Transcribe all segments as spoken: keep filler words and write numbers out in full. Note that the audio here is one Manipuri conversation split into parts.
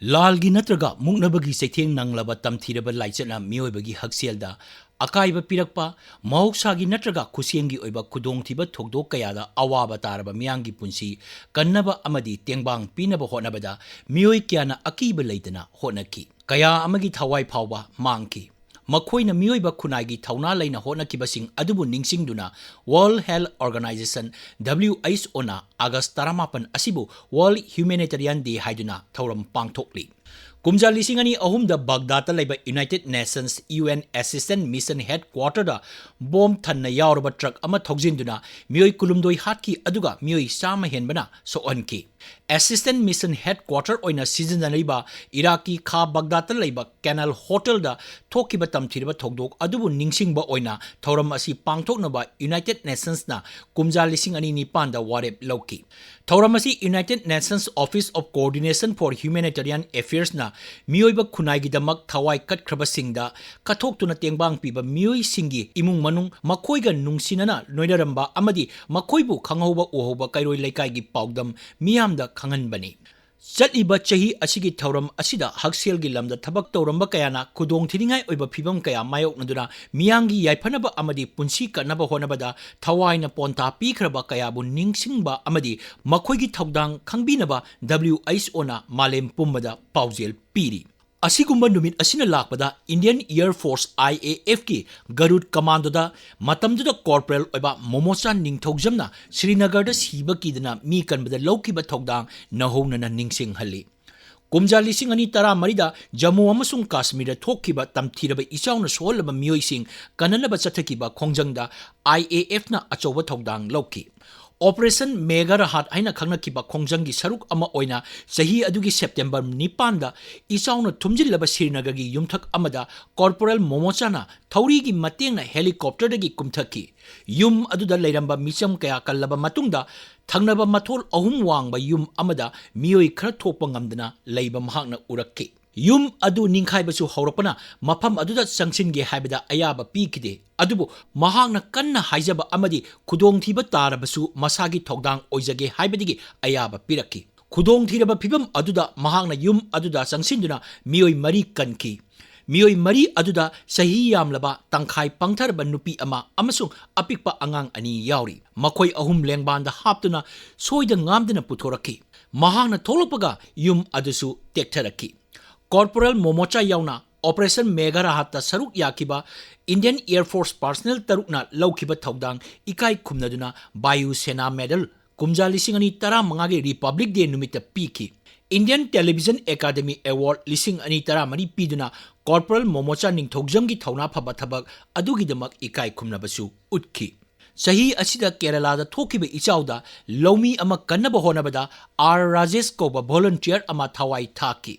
ꯂꯥꯜꯒꯤ ꯅꯠꯇ꯭ꯔꯒ ꯃꯨꯛꯅꯕꯒꯤ ꯆꯩꯊꯦꯡ ꯅꯪꯂꯕ ꯇꯝꯊꯤꯔꯕ ꯂꯥꯏꯆꯠꯅ ꯃꯤꯑꯣꯏꯕꯒꯤ ꯍꯛꯁꯦꯜꯗ ꯑꯀꯥꯏꯕ ꯄꯤꯔꯛꯄ, ꯃꯍꯧꯁꯥꯒꯤ ꯅꯠꯇ꯭ꯔꯒ ꯈꯨꯠꯁꯦꯝꯒꯤ ꯑꯣꯏꯕ ꯈꯨꯗꯣꯡꯊꯤꯕ ꯊꯧꯗꯣꯛ ꯀꯌꯥꯗ ꯑꯋꯥꯕ ꯇꯥꯔꯕ ꯃꯤꯌꯥꯝꯒꯤ ꯄꯨꯟꯁꯤ ꯀꯟꯅꯕ ꯑꯃꯗꯤ ꯇꯦꯡꯕꯥꯡ ꯄꯤꯅꯕ ꯍꯣꯠꯅꯕꯗ ꯃꯤꯑꯣꯏ ꯀꯌꯥꯅ ꯑꯀꯤꯕ ꯂꯩꯇꯅ ꯍꯣꯠꯅꯈꯤ꯫ ꯀꯌꯥ ꯑꯃꯒꯤ ꯊꯋꯥꯏ ꯐꯥꯎꯕ ꯃꯥꯡꯈꯤ꯫ ꯃꯈꯣꯏꯅ ꯃꯤꯑꯣꯏꯕ ꯈꯨꯟꯅꯥꯏꯒꯤ ꯊꯧꯅꯥ ꯂꯩꯅ ꯍꯣꯠꯅꯈꯤꯕꯁꯤꯡ ꯑꯗꯨꯕꯨ ꯅꯤꯡꯁꯤꯡꯗꯨꯅ World Health Organization, W H O, ꯅ August ꯇꯔꯥꯃꯥꯄꯟ ꯑꯁꯤꯕꯨ World Humanitarian Day ꯍꯥꯏꯗꯨꯅ ꯊꯧꯔꯝ ꯄꯥꯡꯊꯣꯛꯂꯤ꯫ ꯀꯨꯝꯖꯥ ꯂꯤꯁꯤꯡ ꯑꯅꯤ ꯑꯍꯨꯝꯗ ꯕꯒꯗꯥꯗꯇ ꯂꯩꯕ United Nations, U N, Assistance Mission Headquarter ꯗ ꯕꯣꯝ ꯊꯟꯅ ꯌꯥꯎꯔꯕ ꯇ꯭ꯔꯛ ꯑꯃ ꯊꯧꯖꯤꯟꯗꯨꯅ ꯃꯤꯑꯣꯏ ꯀꯨꯟꯍꯨꯝꯗꯣꯏ ꯍꯥꯠꯈꯤ, ꯑꯗꯨꯒ ꯃꯤꯑꯣꯏ ꯆꯥꯝꯃ ꯍꯦꯟꯕꯅ ꯁꯣꯛꯍꯟꯈꯤ꯫ Assistance Mission Headquarter ꯑꯣꯏꯅ ꯁꯤꯖꯤꯟꯅꯔꯤꯕ ꯏꯔꯥꯛꯀꯤ ꯈꯥ ꯕꯒꯗꯥꯗꯇ ꯂꯩꯕ Canal Hotel ꯗ ꯊꯣꯛꯈꯤꯕ ꯇꯝꯊꯤꯔꯕ ꯊꯧꯗꯣꯛ ꯑꯗꯨꯕꯨ ꯅꯤꯡꯁꯤꯡꯕ ꯑꯣꯏꯅ ꯊꯧꯔꯝ ꯑꯁꯤ ꯄꯥꯡꯊꯣꯛꯅꯕ United Nations ꯅ ꯀꯨꯝꯖꯥ ꯂꯤꯁꯤꯡ ꯑꯅꯤ ꯅꯤꯄꯥꯟꯗ ꯋꯥꯔꯦꯞ ꯂꯧꯈꯤ꯫ ꯊꯧꯔꯝ ꯑꯁꯤ United Nations Office of Coordination for Humanitarian Affairs ꯅ ꯃꯤꯑꯣꯏꯕ ꯈꯨꯟꯅꯥꯏꯒꯤꯗꯃꯛ ꯊꯋꯥꯏ ꯀꯠꯈ꯭ꯔꯕꯁꯤꯡꯗ ꯀꯠꯊꯣꯛꯇꯨꯅ ꯇꯦꯡꯕꯥꯡ ꯄꯤꯕ ꯃꯤꯑꯣꯏꯁꯤꯡꯒꯤ ꯏꯃꯨꯡ ꯃꯅꯨꯡ, ꯃꯈꯣꯏꯒ ꯅꯨꯡꯁꯤꯅꯅ ꯂꯣꯏꯅꯔꯝꯕ ꯑꯃꯗꯤ ꯃꯈꯣꯏꯕꯨ ꯈꯪꯍꯧꯕ ꯎꯍꯧꯕ ꯀꯩꯔꯣꯏ ꯂꯩꯀꯥꯏꯒꯤ ꯄꯥꯎꯗꯝ ꯃꯤꯌꯥꯝꯗ ꯈꯪꯍꯟꯕꯅꯤ꯫ ꯆꯠꯂꯤꯕ ꯆꯍꯤ ꯑꯁꯤꯒꯤ ꯊꯧꯔꯝ ꯑꯁꯤꯗ ꯍꯛꯁꯦꯜꯒꯤ ꯂꯝꯗ ꯊꯕꯛ ꯇꯧꯔꯝꯕ ꯀꯌꯥꯅ ꯈꯨꯗꯣꯡꯊꯤꯅꯤꯡꯉꯥꯏ ꯑꯣꯏꯕ ꯐꯤꯚꯝ ꯀꯌꯥ ꯃꯥꯌꯣꯛꯅꯗꯨꯅ ꯃꯤꯌꯥꯝꯒꯤ ꯌꯥꯏꯐꯅꯕ ꯑꯃꯗꯤ ꯄꯨꯟꯁꯤ ꯀꯠꯅꯕ ꯍꯣꯠꯅꯕꯗ ꯊꯋꯥꯏꯅ ꯄꯣꯟꯊꯥ ꯄꯤꯈ꯭ꯔꯕ ꯀꯌꯥꯕꯨ ꯅꯤꯡꯁꯤꯡꯕ ꯑꯃꯗꯤ ꯃꯈꯣꯏꯒꯤ ꯊꯧꯗꯥꯡ ꯈꯪꯕꯤꯅꯕ W H O ꯅ ꯃꯥꯂꯦꯝ ꯄꯨꯝꯕꯗ ꯄꯥꯎꯖꯦꯜ ꯄꯤꯔꯤ꯫ ꯑꯁꯤꯒꯨꯝꯕ ꯅꯨꯃꯤꯠ ꯑꯁꯤꯅ ꯂꯥꯛꯄꯗ Indian Air Force, I A F ꯀꯤ ꯒꯔꯨꯗ ꯀꯃꯥꯟꯗꯣꯗ ꯃꯇꯝꯗꯨꯗ ꯀꯣꯔꯄꯣꯔꯦꯜ ꯑꯣꯏꯕ ꯃꯣꯃꯣꯆꯥ ꯅꯤꯡꯊꯧꯖꯝꯅ ꯁ꯭ꯔꯤꯅꯒꯔꯗ ꯁꯤꯕ ꯀꯤꯗꯅ ꯃꯤ ꯀꯟꯕꯗ ꯂꯧꯈꯤꯕ ꯊꯧꯗꯥꯡ ꯅꯧꯍꯧꯅꯅ ꯅꯤꯡꯁꯤꯡꯍꯜꯂꯤ꯫ ꯀꯨꯝꯖꯥ ꯂꯤꯁꯤꯡ ꯑꯅꯤ ꯇꯔꯥꯃꯔꯤꯗ ꯖꯝꯃꯨ ꯑꯃꯁꯨꯡ ꯀꯥꯁꯃꯤꯔꯗ ꯊꯣꯛꯈꯤꯕ ꯇꯝꯊꯤꯔꯕ ꯏꯆꯥꯎꯅ ꯁꯣꯛꯍꯜꯂꯕ ꯃꯤꯑꯣꯏꯁꯤꯡ ꯀꯟꯅꯅꯕ ꯆꯠꯊꯈꯤꯕ ꯈꯣꯡꯖꯪꯗ I A F ꯅ ꯑꯆꯧꯕ ꯊꯧꯗꯥꯡ ꯂꯧꯈꯤ꯫ Operation Megha Rahat ꯍꯥꯏꯅ ꯈꯪꯅꯈꯤꯕ ꯈꯣꯡꯖꯪꯒꯤ ꯁꯔꯨꯛ ꯑꯃ ꯑꯣꯏꯅ ꯆꯍꯤ ꯑꯗꯨꯒꯤ September ꯅꯤꯄꯥꯟꯗ ꯏꯆꯥꯎꯅ ꯊꯨꯝꯖꯤꯜꯂꯕ ꯁ꯭ꯔꯤꯅꯒꯔꯒꯤ ꯌꯨꯝꯊꯛ ꯑꯃꯗ ꯀꯣꯔꯄꯣꯔꯦꯜ ꯃꯣꯃꯣꯆꯥꯅ ꯊꯧꯔꯤꯒꯤ ꯃꯇꯦꯡꯅ helicopter ꯗꯒꯤ ꯀꯨꯝꯊꯈꯤ꯫ ꯌꯨꯝ ꯑꯗꯨꯗ ꯂꯩꯔꯝꯕ ꯃꯤꯆꯝ ꯀꯌꯥ ꯀꯜꯂꯕ ꯃꯇꯨꯡꯗ ꯊꯪꯅꯕ ꯃꯊꯣꯜ ꯑꯍꯨꯝ ꯋꯥꯡꯕ ꯌꯨꯝ ꯑꯃꯗ ꯃꯤꯑꯣꯏ ꯈꯔ ꯊꯣꯛꯄ ꯉꯝꯗꯅ ꯂꯩꯕ ꯃꯍꯥꯛꯅ ꯎꯔꯛꯈꯤ꯫ ꯌꯨꯝ ꯑꯗꯨ ꯅꯤꯡꯈꯥꯏꯕꯁꯨ ꯍꯧꯔꯛꯄꯅ ꯃꯐꯝ ꯑꯗꯨꯗ ꯆꯪꯁꯤꯟꯒꯦ ꯍꯥꯏꯕꯗ ꯑꯌꯥꯕ ꯄꯤꯈꯤꯗꯦ꯫ ꯑꯗꯨꯕꯨ ꯃꯍꯥꯛꯅ ꯀꯟꯅ ꯍꯥꯏꯖꯕ ꯑꯃꯗꯤ ꯈꯨꯗꯣꯡꯊꯤꯕ ꯇꯥꯔꯕꯁꯨ ꯃꯁꯥꯒꯤ ꯊꯧꯗꯥꯡ ꯑꯣꯏꯖꯒꯦ ꯍꯥꯏꯕꯗꯒꯤ ꯑꯌꯥꯕ ꯄꯤꯔꯛꯈꯤ꯫ ꯈꯨꯗꯣꯡꯊꯤꯔꯕ ꯐꯤꯚꯝ ꯑꯗꯨꯗ ꯃꯍꯥꯛꯅ ꯌꯨꯝ ꯑꯗꯨꯗ ꯆꯪꯁꯤꯟꯗꯨꯅ ꯃꯤꯑꯣꯏ ꯃꯔꯤ ꯀꯟꯈꯤ꯫ ꯃꯤꯑꯣꯏ ꯃꯔꯤ ꯑꯗꯨꯗ ꯆꯍꯤ ꯌꯥꯝꯂꯕ ꯇꯪꯈꯥꯏ ꯄꯪꯊꯔꯕ ꯅꯨꯄꯤ ꯑꯃ ꯑꯃꯁꯨꯡ ꯑꯄꯤꯛꯄ ꯑꯉꯥꯡ ꯑꯅꯤ ꯌꯥꯎꯔꯤ꯫ ꯃꯈꯣꯏ ꯑꯍꯨꯝ ꯂꯦꯡꯕꯥꯟꯗ ꯍꯥꯞꯇꯨꯅ ꯁꯣꯏꯗ ꯉꯥꯝꯗꯅ ꯄꯨꯊꯣꯔꯛꯈꯤ꯫ ꯃꯍꯥꯛꯅ ꯊꯣꯛꯂꯛꯄꯒ ꯌꯨꯝ ꯑꯗꯨꯁꯨ ꯇꯦꯛꯊꯔꯛꯈꯤ꯫ ꯀꯣꯔꯄꯣꯔꯦꯜ ꯃꯣꯃꯣꯆꯥ ꯌꯥꯎꯅ ꯑꯣꯄꯔꯦꯁꯟ ꯃꯦꯘꯔꯥꯍꯠꯇ ꯁꯔꯨꯛ ꯌꯥꯈꯤꯕ ꯏꯟꯗꯤꯌꯟ ꯑꯦꯌꯔ ꯐꯣꯔꯁ ꯄꯥꯔꯁꯅꯦꯜ ꯇꯔꯨꯛꯅ ꯂꯧꯈꯤꯕ ꯊꯧꯗꯥꯡ ꯏꯀꯥꯏ ꯈꯨꯝꯅꯗꯨꯅ ꯕꯥꯌꯨ ꯁꯦꯅꯥ ꯃꯦꯗꯜ ꯀꯨꯝꯖꯥ ꯂꯤꯁꯤꯡ ꯑꯅꯤ ꯇꯔꯥꯃꯉꯥꯒꯤ ꯔꯤꯄꯕ꯭ꯂꯤꯛ ꯗꯦ ꯅꯨꯃꯤꯠꯇ ꯄꯤꯈꯤ꯫ ꯏꯟꯗꯤꯌꯟ ꯇꯦꯂꯤꯚꯤꯖꯟ ꯑꯦꯀꯥꯗꯃꯤ ꯑꯦꯋꯥꯔꯗ ꯂꯤꯁꯤꯡ ꯑꯅꯤ ꯇꯔꯥꯃꯔꯤ ꯄꯤꯗꯨꯅ ꯀꯣꯔꯄꯣꯔꯦꯜ ꯃꯣꯃꯣꯆꯥ ꯅꯤꯡꯊꯧꯖꯝꯒꯤ ꯊꯧꯅꯥ ꯐꯕ ꯊꯕꯛ ꯑꯗꯨꯒꯤꯗꯃꯛ ꯏꯀꯥꯏ ꯈꯨꯝꯅꯕꯁꯨ ꯎꯠꯈꯤ꯫ ꯆꯍꯤ ꯑꯁꯤꯗ ꯀꯦꯔꯂꯥꯗ ꯊꯣꯛꯈꯤꯕ ꯏꯆꯥꯎꯗ ꯂꯧꯃꯤ ꯑꯃ ꯀꯟꯅꯕ ꯍꯣꯠꯅꯕꯗ ꯑꯥꯔ ꯔꯥꯖꯦꯁ ꯀꯧꯕ ꯚꯣꯂꯨꯟꯇꯤꯌꯔ ꯑꯃ ꯊꯋꯥꯏ ꯊꯥꯈꯤ꯫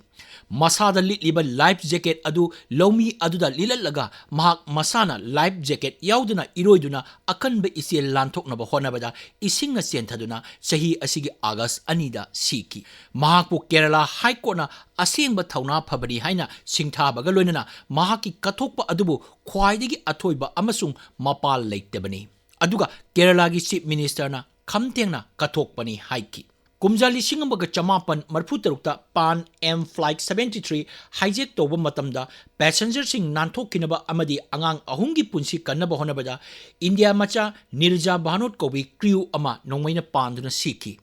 ꯃꯁꯥꯗ ꯂꯤꯠꯂꯤꯕ ꯂꯥꯏꯐ ꯖꯦꯀꯦꯠ ꯑꯗꯨ ꯂꯧꯃꯤ ꯑꯗꯨꯗ ꯂꯤꯠꯂꯠꯂꯒ ꯃꯍꯥꯛ ꯃꯁꯥꯅ ꯂꯥꯏꯐ ꯖꯦꯀꯦꯠ ꯌꯥꯎꯗꯅ ꯏꯔꯣꯏꯗꯨꯅ ꯑꯀꯟꯕ ꯏꯆꯦꯜ ꯂꯥꯟꯊꯣꯛꯅꯕ ꯍꯣꯠꯅꯕꯗ ꯏꯁꯤꯡꯅ ꯆꯦꯟꯊꯗꯨꯅ ꯆꯍꯤ ꯑꯁꯤꯒꯤ ꯑꯥꯒꯁ ꯑꯅꯤꯗ ꯁꯤꯈꯤ꯫ ꯃꯍꯥꯛꯄꯨ ꯀꯦꯔꯂꯥ ꯍꯥꯏ ꯀꯣꯔꯠꯅ ꯑꯁꯦꯡꯕ ꯊꯧꯅꯥ ꯐꯕꯅꯤ ꯍꯥꯏꯅ ꯁꯤꯡꯊꯥꯕꯒ ꯂꯣꯏꯅꯅ ꯃꯍꯥꯛꯀꯤ ꯀꯠꯊꯣꯛꯄ ꯑꯗꯨꯕꯨ ꯈ꯭ꯋꯥꯏꯗꯒꯤ ꯑꯊꯣꯏꯕ ꯑꯃꯁꯨꯡ ꯃꯄꯥꯜ ꯂꯩꯇꯕꯅꯤ꯫ ꯑꯗꯨꯒ ꯀꯦꯔꯂꯥꯒꯤ ꯆꯤꯐ ꯃꯤꯅꯤꯁꯇꯔꯅ ꯈꯝꯊꯦꯡꯅ ꯀꯠꯊꯣꯛꯄꯅꯤ ꯍꯥꯏꯈꯤ꯫ ꯀꯨꯝꯖꯥ ꯂꯤꯁꯤꯡ ꯑꯃꯒ ꯆꯃꯥꯄꯟ ꯃꯔꯤꯐꯨ ꯇꯔꯨꯛꯇ ꯄꯥꯟ ꯑꯦꯝ ꯐ꯭ꯂꯥꯏꯠ ꯁꯚꯦꯟꯇꯤ ꯊ꯭ꯔꯤ ꯍꯥꯏꯖꯦꯛ ꯇꯧꯕ ꯃꯇꯝꯗ ꯄꯦꯁꯦꯟꯖꯔꯁꯤꯡ ꯅꯥꯟꯊꯣꯛꯈꯤꯅꯕ ꯑꯃꯗꯤ ꯑꯉꯥꯡ ꯑꯍꯨꯝꯒꯤ ꯄꯨꯟꯁꯤ ꯀꯟꯅꯕ ꯍꯣꯠꯅꯕꯗ ꯏꯟꯗꯤꯌꯥ ꯃꯆꯥ ꯅꯤꯔꯖꯥ ꯚꯥꯅꯣꯠ ꯀꯧꯕꯤ ꯀ꯭ꯔꯤꯎ ꯑꯃ ꯅꯣꯡꯃꯩꯅ ꯄꯥꯟꯗꯨꯅ ꯁꯤꯈꯤ꯫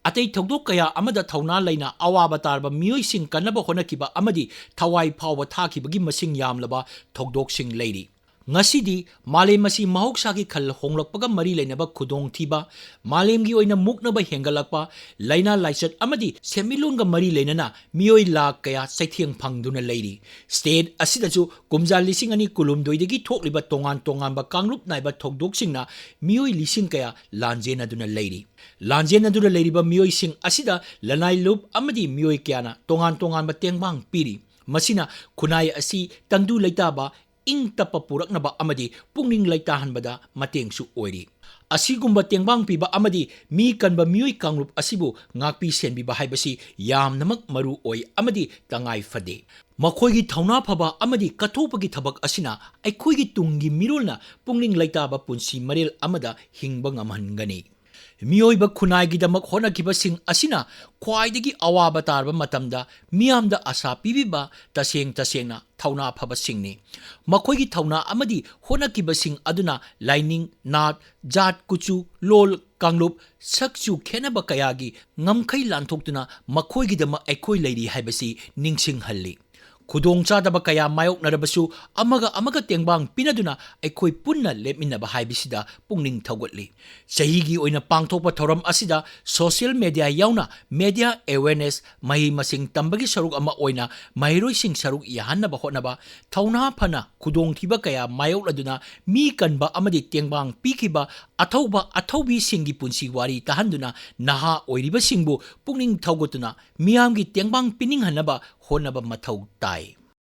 ꯑꯇꯩ ꯊꯧꯗꯣꯛ ꯀꯌꯥ ꯑꯃꯗ ꯊꯧꯅꯥ ꯂꯩꯅ ꯑꯋꯥꯕ ꯇꯥꯔꯕ ꯃꯤꯑꯣꯏꯁꯤꯡ ꯀꯟꯅꯕ ꯍꯣꯠꯅꯈꯤꯕ ꯑꯃꯗꯤ ꯊꯋꯥꯏ ꯐꯥꯎꯕ ꯊꯥꯈꯤꯕꯒꯤ ꯃꯁꯤꯡ ꯌꯥꯝꯂꯕ ꯊꯧꯗꯣꯛꯁꯤꯡ ꯂꯩꯔꯤ꯫ ꯉꯁꯤꯗꯤ ꯃꯥꯂꯦꯝ ꯑꯁꯤ ꯃꯍꯧꯁꯥꯒꯤ ꯈꯜ ꯍꯣꯡꯂꯛꯄꯒ ꯃꯔꯤ ꯂꯩꯅꯕ ꯈꯨꯗꯣꯡꯊꯤꯕ, ꯃꯥꯂꯦꯝꯒꯤ ꯑꯣꯏꯅ ꯃꯨꯛꯅꯕ ꯍꯦꯟꯒꯠꯂꯛꯄ, ꯂꯥꯏꯅꯥ ꯂꯥꯏꯆꯠ ꯑꯃꯗꯤ ꯁꯦꯟꯃꯤꯠꯂꯣꯟꯒ ꯃꯔꯤ ꯂꯩꯅꯅ ꯃꯤꯑꯣꯏ ꯂꯥꯈ ꯀꯌꯥ ꯆꯩꯊꯦꯡ ꯐꯪꯗꯨꯅ ꯂꯩꯔꯤ꯫ ꯁ꯭ꯇꯦꯠ ꯑꯁꯤꯗꯁꯨ ꯀꯨꯝꯖꯥ ꯂꯤꯁꯤꯡ ꯑꯅꯤ ꯀꯨꯟꯍꯨꯝꯗꯣꯏꯗꯒꯤ ꯊꯣꯛꯂꯤꯕ ꯇꯣꯉꯥꯟ ꯇꯣꯉꯥꯟꯕ ꯀꯥꯡꯂꯨꯞ ꯅꯥꯏꯕ ꯊꯧꯗꯣꯛꯁꯤꯡꯅ ꯃꯤꯑꯣꯏ ꯂꯤꯁꯤꯡ ꯀꯌꯥ ꯂꯥꯟꯖꯦꯟꯅꯗꯨꯅ ꯂꯩꯔꯤ꯫ ꯂꯥꯟꯖꯦꯟꯅꯗꯨꯅ ꯂꯩꯔꯤꯕ ꯃꯤꯑꯣꯏꯁꯤꯡ ꯑꯁꯤꯗ ꯂꯅꯥꯏ ꯂꯨꯞ ꯑꯃꯗꯤ ꯃꯤꯑꯣꯏ ꯀꯌꯥꯅ ꯇꯣꯉꯥꯟ ꯇꯣꯉꯥꯟꯕ ꯇꯦꯡꯕꯥꯡ ꯄꯤꯔꯤ꯫ ꯃꯁꯤꯅ ꯈꯨꯟꯅꯥꯏ ꯑꯁꯤ ꯇꯪꯗꯨ ꯂꯩꯇꯥꯕ, ꯏꯪ ꯇꯞꯄ ꯄꯨꯔꯛꯅꯕ ꯑꯃꯗꯤ ꯄꯨꯛꯅꯤꯡ ꯂꯩꯇꯥꯍꯟꯕꯗ ꯃꯇꯦꯡꯁꯨ ꯑꯣꯏꯔꯤ꯫ ꯑꯁꯤꯒꯨꯝꯕ ꯇꯦꯡꯕꯥꯡ ꯄꯤꯕ ꯑꯃꯗꯤ ꯃꯤ ꯀꯟꯕ ꯃꯤꯑꯣꯏ ꯀꯥꯡꯂꯨꯞ ꯑꯁꯤꯕꯨ ꯉꯥꯛꯄꯤ ꯁꯦꯟꯕꯤꯕ ꯍꯥꯏꯕꯁꯤ ꯌꯥꯝꯅꯃꯛ ꯃꯔꯨ ꯑꯣꯏ ꯑꯃꯗꯤ ꯇꯉꯥꯏ ꯐꯗꯦ꯫ ꯃꯈꯣꯏꯒꯤ ꯊꯧꯅꯥ ꯐꯕ ꯑꯃꯗꯤ ꯀꯠꯊꯣꯛꯄꯒꯤ ꯊꯕꯛ ꯑꯁꯤꯅ ꯑꯩꯈꯣꯏꯒꯤ ꯇꯨꯡꯒꯤ ꯃꯤꯔꯣꯜꯅ ꯄꯨꯛꯅꯤꯡ ꯂꯩꯇꯥꯕ ꯄꯨꯟꯁꯤ ꯃꯔꯦꯜ ꯑꯃꯗ ꯍꯤꯡꯕ ꯉꯝꯍꯟꯒꯅꯤ꯫ ꯃꯤꯑꯣꯏꯕ ꯈꯨꯟꯅꯥꯏꯒꯤꯗꯃꯛ ꯍꯣꯠꯅꯈꯤꯕꯁꯤꯡ ꯑꯁꯤꯅ ꯈ꯭ꯋꯥꯏꯗꯒꯤ ꯑꯋꯥꯕ ꯇꯥꯔꯕ ꯃꯇꯝꯗ ꯃꯤꯌꯥꯝꯗ ꯑꯥꯁꯥ ꯄꯤꯕꯤꯕ ꯇꯁꯦꯡ ꯇꯁꯦꯡꯅ ꯊꯧꯅꯥ ꯐꯕꯁꯤꯡꯅꯤ꯫ ꯃꯈꯣꯏꯒꯤ ꯊꯧꯅꯥ ꯑꯃꯗꯤ ꯍꯣꯠꯅꯈꯤꯕꯁꯤꯡ ꯑꯗꯨꯅ ꯂꯥꯏꯅꯤꯡ, ꯅꯥꯠ, ꯖꯥꯠ, ꯀꯨꯆꯨ, ꯂꯣꯜ, ꯀꯥꯡꯂꯨꯞ, ꯁꯛꯆꯨ ꯈꯦꯠꯅꯕ ꯀꯌꯥꯒꯤ ꯉꯝꯈꯩ ꯂꯥꯟꯊꯣꯛꯇꯨꯅ ꯃꯈꯣꯏꯒꯤꯗꯃꯛ ꯑꯩꯈꯣꯏ ꯂꯩꯔꯤ ꯍꯥꯏꯕꯁꯤ ꯅꯤꯡꯁꯤꯡꯍꯜꯂꯤ꯫ ꯈꯨꯗꯣꯡꯆꯥꯗꯕ ꯀꯌꯥ ꯃꯥꯌꯣꯛꯅꯔꯕꯁꯨ ꯑꯃꯒ ꯑꯃꯒ ꯇꯦꯡꯕꯥꯡ ꯄꯤꯅꯗꯨꯅ ꯑꯩꯈꯣꯏ ꯄꯨꯟꯅ ꯂꯦꯞꯃꯤꯟꯅꯕ ꯍꯥꯏꯕꯁꯤꯗ ꯄꯨꯛꯅꯤꯡ ꯊꯧꯒꯠꯂꯤ꯫ ꯆꯍꯤꯒꯤ ꯑꯣꯏꯅ ꯄꯥꯡꯊꯣꯛꯄ ꯊꯧꯔꯝ ꯑꯁꯤꯗ social media ꯌꯥꯎꯅ media awareness, ꯃꯍꯩ ꯃꯁꯤꯡ ꯇꯝꯕꯒꯤ ꯁꯔꯨꯛ ꯑꯃ ꯑꯣꯏꯅ ꯃꯍꯩꯔꯣꯏꯁꯤꯡ ꯁꯔꯨꯛ ꯌꯥꯍꯟꯅꯕ ꯍꯣꯠꯅꯕ, ꯊꯧꯅꯥ ꯐꯅ ꯈꯨꯗꯣꯡꯊꯤꯕ ꯀꯌꯥ ꯃꯥꯌꯣꯛꯅꯗꯨꯅ ꯃꯤ ꯀꯟꯕ ꯑꯃꯗꯤ ꯇꯦꯡꯕꯥꯡ ꯄꯤꯈꯤꯕ ꯑꯊꯧꯕ ꯑꯊꯧꯕꯤꯁꯤꯡꯒꯤ ꯄꯨꯟꯁꯤ ꯋꯥꯔꯤ ꯇꯥꯍꯟꯗꯨꯅ ꯅꯍꯥ ꯑꯣꯏꯔꯤꯕꯁꯤꯡꯕꯨ ꯄꯨꯛꯅꯤꯡ ꯊꯧꯒꯠꯇꯨꯅ ꯃꯤꯌꯥꯝꯒꯤ ꯇꯦꯡꯕꯥꯡ ꯄꯤꯅꯤꯡꯍꯟꯅꯕ ꯍꯣꯠꯅꯕ ꯃꯊꯧ ꯇꯥꯏ꯫